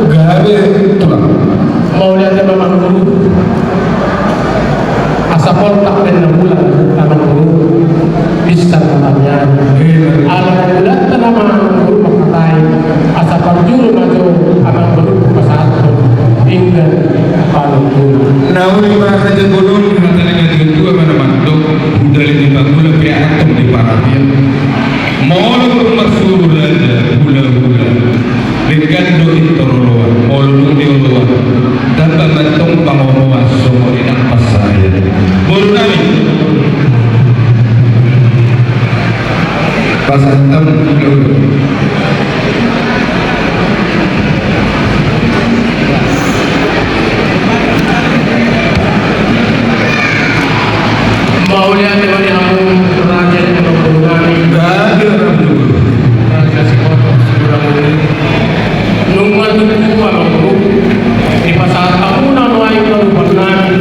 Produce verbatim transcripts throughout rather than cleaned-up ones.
Gabe, Tulang. Mauliate ma, Amang Guru. Asa poltak pe na bulan, Amang Guru. Bisa na tangiang. Ala na nidokta nama, Amang Guru, mangkatai. Asa parjolo ma jo, Amang Guru, pasahathon pinggan panungkunan. Nauli ma raja bolon, hata ni natuatua ma na mandok, hudali ni pangula pe antong di paratian. Molo marsuru raja hulahula, denggan do pintor oloan, molo dung di oloan, tamba ma antong pangomoan songon i nang pasahaton. Boru nami. Pasahat ma. Mauliate ma di hamu raja ni pangulu nami. Raja, raja. Raja Sihotop Situmorang. Nunga tutu, Amang Guru, dipasahat hamuna nuaeng pangupahan nami,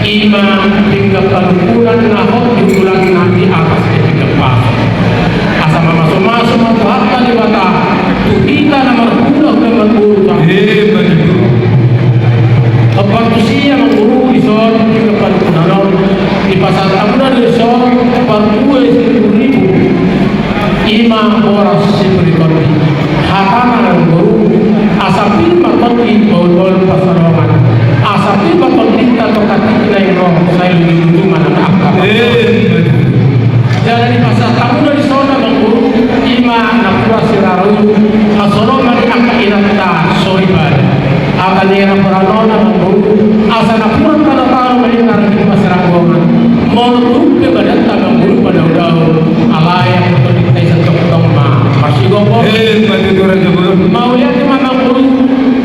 i ma pinggan panungkunan na hot di tulang nami atas ni pinggan pasu. Asa mamasumasu ma Tuhanta Debata tu hita na marhulahula, Amang Guru. Emma tutu. Hombar tusi, Amang Guru, dison pinggan panungkunan on dipasahat hamuna dison parbue saribu-ribu. I ma boras sipir ni tondi. Hatana, Amang Guru, asa pir ma tondi, bahulbahul pansalongan. Asa pir ma tondinta tongka tingki na i ro, sai luju-luju ma na angka. Eh. Jala dipasahat hamuna dison, Amang Guru, i ma napuran sirara ulu, hasoloman ni angka inanta soripada. Hata ni napuran on, Amang Guru, asa napuran tano-tano ma di na ragit masiranggongan. Molo tung pe badanta, Amang Guru, padaodao, alai angka tondinta i sai tongtong ma marsigomgom. Eh, emma tutu, raja bolon. Mauliate ma, Amang Guru,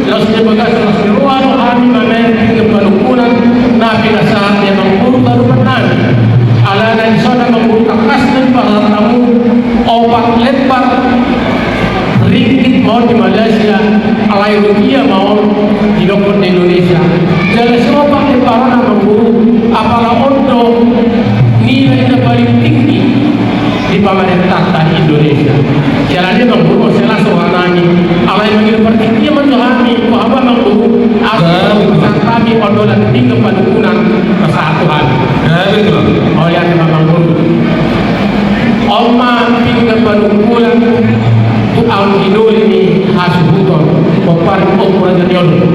laos di bagas las ni roha do hami mamaen pinggan panungkunan na pinasahat ni Amang Guru pangupahan nami. Alana dison, Amang Guru, tangkas do dipasahat hamu opat lembar ringgit ma on di Malaysia, alai rupiah ma on didokhon di Indonesia. Jala siopat lembar on, Amang Guru, apala on do nilai na paling tinggi di pamarentanta di Indonesia. Siala ni, Amang Guru, sai las roha nami, alai mangido partingkian ma jo hami tu hamu, Amang Guru, asa pasahat hami on do lan pinggan panungkunan pasahat tu hami. Gabe, Tulang. Mauliate ma, Amang Guru. On ma pinggan panungkunan tu anggi doli ni hasuhuton, pomparan ni Ompu Raja ni Oloi.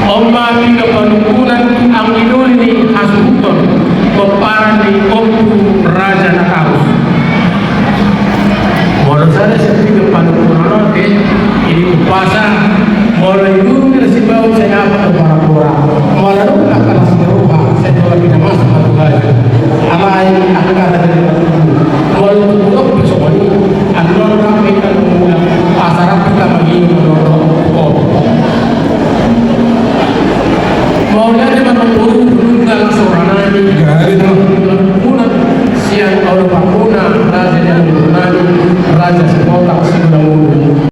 On ma pinggan panungkunan tu anggi doli ni hasuhuton, pomparan ni Ompu Raja Nata